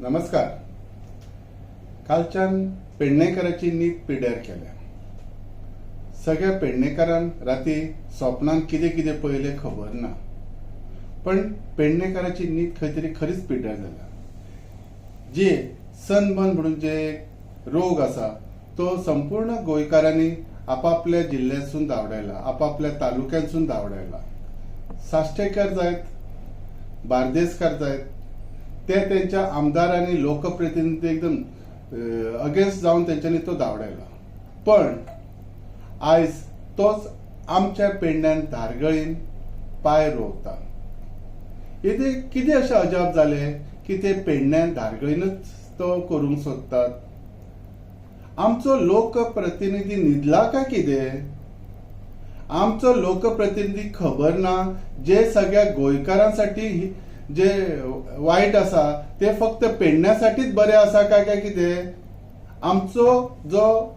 नमस्कार. कालच्यान पेडणेकराची न्हीद पिड्ड्यार केल्या. सगळ्या पेडणेकारान राती स्वप्नान कितें कितें पळयलें खबर ना, पण पेडणेकाराची न्हीद खंय तरी खरीच पिड्ड्यार जाल्या. जे सनबर्न म्हणून जे रोग आसा तो संपूर्ण गोंयकारांनी आपापल्या जिल्ल्यांतसून धांवडायला, आपापल्या तालुक्यांतसून धांवडायला. साश्टेकर जायत, बार्देसकार जायत, ते तेंच्या आमदारांनी लोकप्रतिनिधी एकदम अगेन्स्ट जावन तेंच्यांनी तो धांवडायला. पण आयज तोच आमच्या पेडण्यान धारगळीन पांय रोवता. येदे कितें अशें अजाप जालें की ते पेडण्यान धारगळीनच तो करूंक सोदतात? आमचो लोकप्रतिनिधी न्हिदला काय कितें? आमचो लोकप्रतिनिधी खबर ना जे सगळ्या गोंयकारांसाठी जे वायट आसा ते फक्त पेडण्यासाठीच बरें आसा काय काय कितें? आमचो जो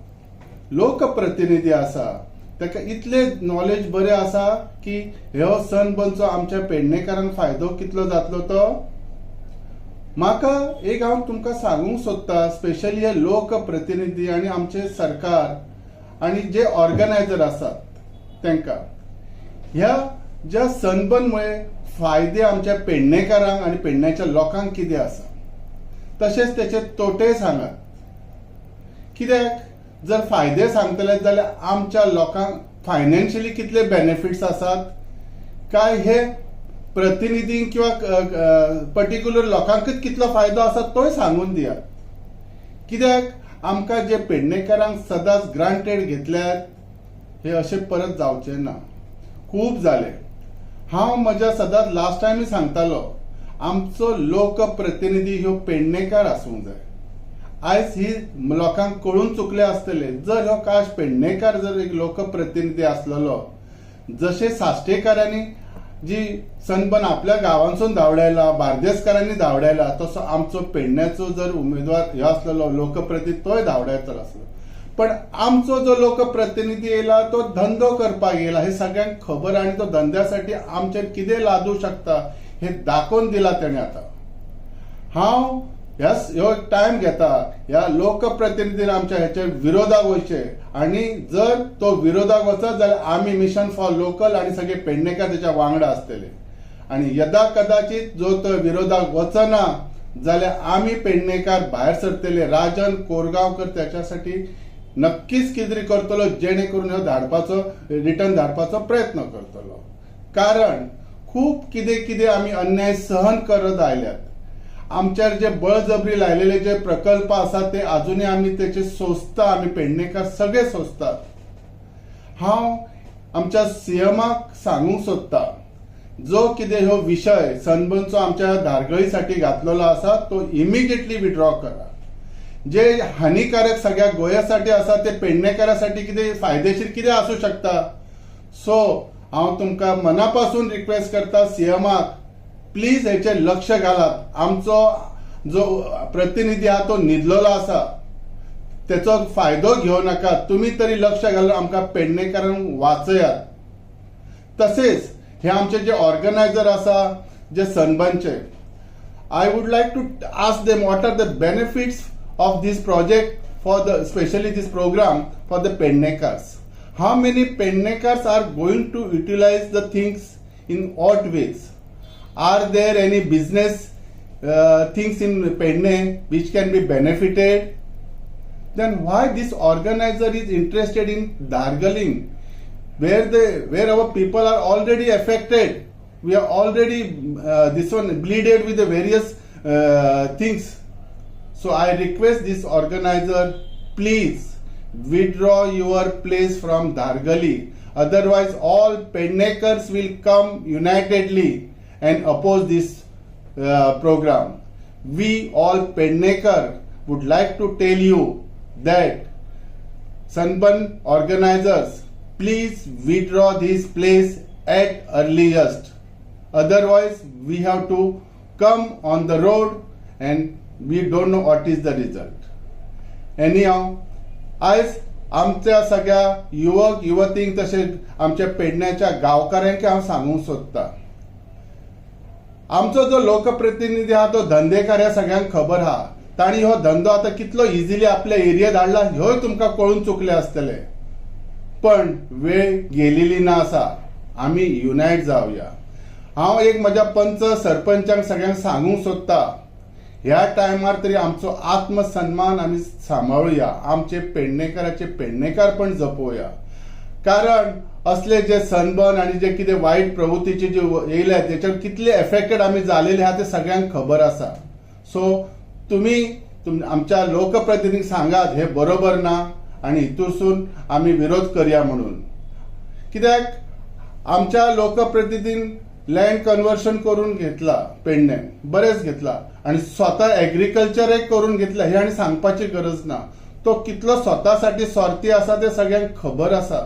लोकप्रतिनिधी आसा ताका इतले नॉलेज बरें आसा की ह्यो सनबर्नचो आमच्या पेडणेकारांक फायदो कितलो जातलो तो? म्हाका एक हांव तुमकां सांगूंक सोदता, स्पेशली हे लोकप्रतिनिधी आनी आमचे सरकार आनी जे ऑर्गनायझर आसात तांकां, ह्या ज्या सनबर्नमुळे फायदे आमच्या पेडणेकारांक आनी पेडण्याच्या लोकांक कितें आसा, तशेंच तेचे तोटेय सांगात. कित्याक जर फायदे सांगतले जाल्यार आमच्या लोकांक फायनान्शियली कितले बेनिफिट्स आसात काय हे प्रतिनिधींक किंवा पर्टिक्युलर लोकांकच कितलो फायदो आसा तोय सांगून दियात. कित्याक आमकां जे पेडणेकारांक सदांच ग्रांटेड घेतल्यात हे अशें परत जावचें ना. खूब जालें. हांव म्हज्या सदांच लास्ट टायमूय सांगतालो, आमचो लोकप्रतिनिधी ह्यो पेडणेकार आसूंक जाय. आयज ही लोकांक कळून चुकले आसतले, जर ह्यो काश पेडणेकार जर एक लोकप्रतिनिधी आसलेलो, जशे साश्टेकारांनी जी सनबर्न आपल्या गांवांसून धांवडायला, बार्देसकारांनी धांवडायला, तसो आमचो पेडण्याचो जर उमेदवार ह्यो आसलेलो लोकप्रतिनिधी तोय धांवडायतलो आसलो. पण आमचो जो लोकप्रतिनिधी येयला तो धंदो करपाक येयला हे सगळ्यांक खबर, आनी तो धंद्यासाठी आमचेर कितें लादू शकता हे दाखोवन दिला तेणें. आतां हांव ह्या ह्यो टायम घेता ह्या लोकप्रतिनिधीन आमच्या हेच्या विरोधाक वयचें, आनी जर तो विरोधाक वचत जाल्यार आमी मिशन फॉर लोकल आनी सगळे पेडणेकार तेच्या वांगडा आसतले. आनी यदा कदाचित जो तो विरोधाक वचना जाल्यार आमी पेडणेकार भायर सरतले. राजन कोरगांवकर त्याच्यासाठी नक्कीच कितें तरी करतलो जेणे करून ह्यो धाडपाचो, रिटर्न धाडपाचो प्रयत्न करतलो. कारण खूब कितें कितें आमी अन्याय सहन करत आयल्यात. आमच्यार जे बळजबरी लायलेले जे प्रकल्प आसात ते अजुनूय आमी तेचे सोंसता, आमी पेडणेकार सगळे सोंसतात. हांव आमच्या सीएमाक सांगूंक सोदता, जो कितें ह्यो विशय सनबर्नचो आमच्या धारगळी घातलेलो आसा तो इमिजिएटली विड्रॉ करा. जे हानिकारक सगळ्या गोंयासाठी आसा ते पेडणेकारासाठी कितें फायदेशीर कितें आसूं शकता? सो हांव तुमकां मना पासून रिक्वेस्ट करता सीएमाक, प्लीज हेचेर लक्ष घालात. आमचो जो प्रतिनिधी आहा तो न्हिदलेलो आसा, तेचो फायदो घेवं नाका. तुमी तरी लक्ष घालून आमकां पेडणेकारांक वाचयात. तसेच हे आमचे जे ऑर्गनायझर आसा जे सनबर्नचे, I would like to ask them what are the benefits of this project for the specially this program for the Pednekars. How many Pednekars are going to utilize the things, in what ways? Are there any business things in Pedne which can be benefited? Then why this organizer is interested in Dargalim, where our people are already affected? We are already this one bleeded with the various things. So I request this organizer, please withdraw your place from Dargali. Otherwise, all Pednekars will come unitedly and oppose this program. We all Pednekar would like to tell you that Sunburn organizers, please withdraw this place at earliest. Otherwise, we have to come on the road and we don't know what is the result. Anyhow, आयज आमच्या सगळ्या युवक युवतींक तशेंच आमच्या पेडण्याच्या गांवकारांक हांव सांगूंक सोदतां. आमचो जो लोकप्रतिनिधी आहा तो धंदेकार ह्या सगळ्यांक खबर आहा. तांणी हो धंदो आतां कितलो इजिली आपल्या एरियेत हाडला ह्योय तुमकां कळून चुकले आसतले. पण वेळ गेलेली ना आसा, आमी युनायट जावया. हांव एक म्हज्या पंच सरपंचांक सगळ्यांक सांगूंक सोदता, ह्या टायमार तरी आमचो आत्मसन्मान आमी सांबाळुया, आमचे पेडणेकाराचे पेडणेकारपण जपोवया. कारण असले जे सनबर्न आनी जे कितें वायट प्रवृत्तीचे जे येयले तेच्यार कितले एफेक्टेड आमी जालेले आहा ते सगळ्यांक खबर आसा. सो तुमी आमच्या लोकप्रतिनिधींक सांगात हे बरोबर ना आनी हितूरसून आमी विरोध करया म्हणून. कित्याक आमच्या लोकप्रतिनिधीन लँड कन्वर्शन करून घेतला पेडण्यान, बरेंच घेतला आनी स्वता एग्रीकल्चरय करून घेतला, हे आनी सांगपाची गरज ना. तो कितलो स्वतासाठी स्वार्थी आसा ते सगळ्यांक खबर आसा,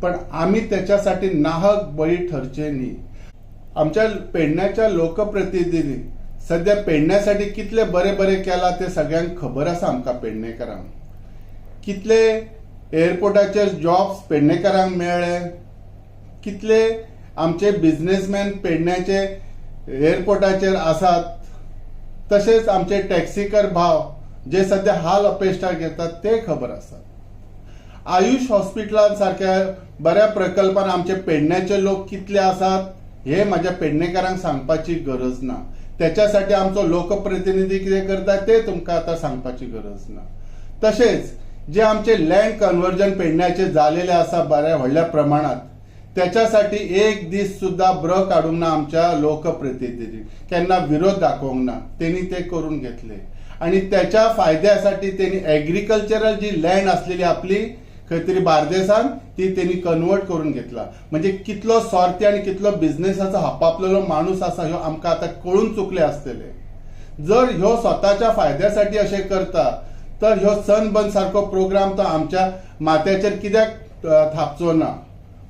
पण आमी त्याच्यासाठी नाहक बळी ठरचे न्ही. आमच्या पेडण्याच्या लोकप्रतिनिधींनी सध्या पेडण्यासाठी कितले बरे बरे केला ते सगळ्यांक खबर आसा. आमकां पेडणेकारांक कितले एअरपोर्टाचेर जॉब्स पेडणेकारांक मेळ्ळे, कितले आमचे बिजनेसमॅन पेडण्याचे एअरपोर्टाचेर आसात, तशेंच आमचे टॅक्सीकर भाव जे सध्या हाल अपेश्टा घेतात ते खबर आसात. आयुष हॉस्पिटलान सारक्या बऱ्या प्रकल्पान आमचे पेडण्याचे लोक कितले आसात हे म्हाज्या पेडणेकारांक सांगपाची गरज ना. त्याच्यासाठी आमचो लोकप्रतिनिधी कितें करता ते तुमकां आतां सांगपाची गरज ना. तशेंच जे आमचे लँड कन्वर्जन पेडण्याचे जालेले आसा बऱ्या व्हडल्या प्रमाणात, त्याच्यासाठी एक दीस सुद्धा ब्र काडूंक ना आमच्या लोकप्रतिनिधी, केन्ना विरोध दाखोवंक ना, तेणी ते करून घेतले. आणि त्याच्या फायद्यासाठी तेणी एग्रीकल्चरल जी लँड आसलेली आपली खंय तरी बार्देसान ती तेणी कन्वर्ट करून घेतला. म्हणजे कितलो स्वार्थी आनी कितलो बिझनेसाचो हपापलेलो माणूस आसा ह्यो आमकां आतां कळून चुकले आसतले. जर ह्यो स्वताच्या फायद्यासाठी अशें करता तर ह्यो सनबर्न सारको प्रोग्राम तो आमच्या माथ्याचेर कित्याक थापचो ना.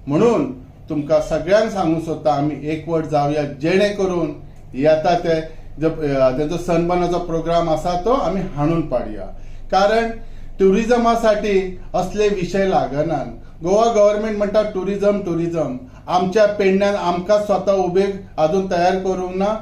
म्हणून तुमकां सगळ्यांक सांगूंक सोदता, आमी एकवट जावया जेणे करून येता ते तेजो सनबर्नाचो प्रोग्राम आसा तो आमी हाणून पाडया. कारण ट्युरिजमासाठी असले विशय लागनात. गोवा गव्हर्मेंट म्हणटा ट्युरिजम ट्युरिजम, आमच्या पेडण्यान आमकां स्वता उबे अजून तयार करूंक ना.